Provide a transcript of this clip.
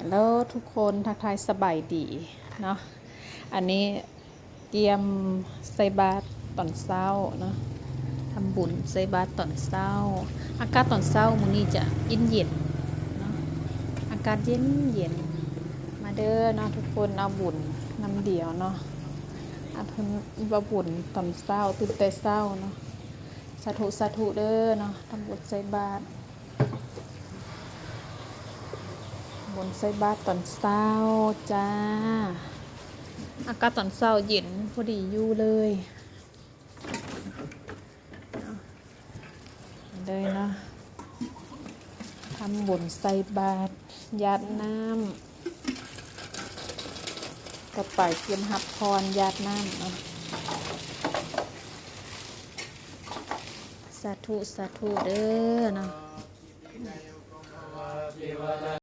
ເລີທຸກຄົນ ທັກທາຍສະບາຍດີເນາະ. ອັນນີ້ກຽມໃສ່ບາດຕອນເຊົ້າເນາະ, ທຳບຸນໃສ່ບາດຕອນເຊົ້າ. ອາກາດຕອນເຊົ້າມື້ນີ້ຈະເຢັນໆເນາະ, ອາກາດເຢັນໆ. ມາເດີເນາະທຸກຄົນ, ເອົາບຸນນຳດຽວເນາະ, ເອົາບຸນຕອນເຊົ້າ, ຕື່ນແຕ່ເຊົ້າເນາະ. ສາທຸ ສາທຸເດີເນາະ, ທຳບຸນໃສ່ບາດ ບຸນໃສ່ບາດຕອນເຊົ້າຈ້າ. ອາກາດຕອນເຊົ້າເຢັນພໍດີຢູ່ເລີຍ. ເດີເນາະ, ທຳບຸນໃສ່ບາດ ຢາດນ້ຳ. ຕໍ່ໄປກຽມຮັບພອນ ຢາດນ້ຳເນາະ. ສາທຸ ສາທຸເດີເນາະ.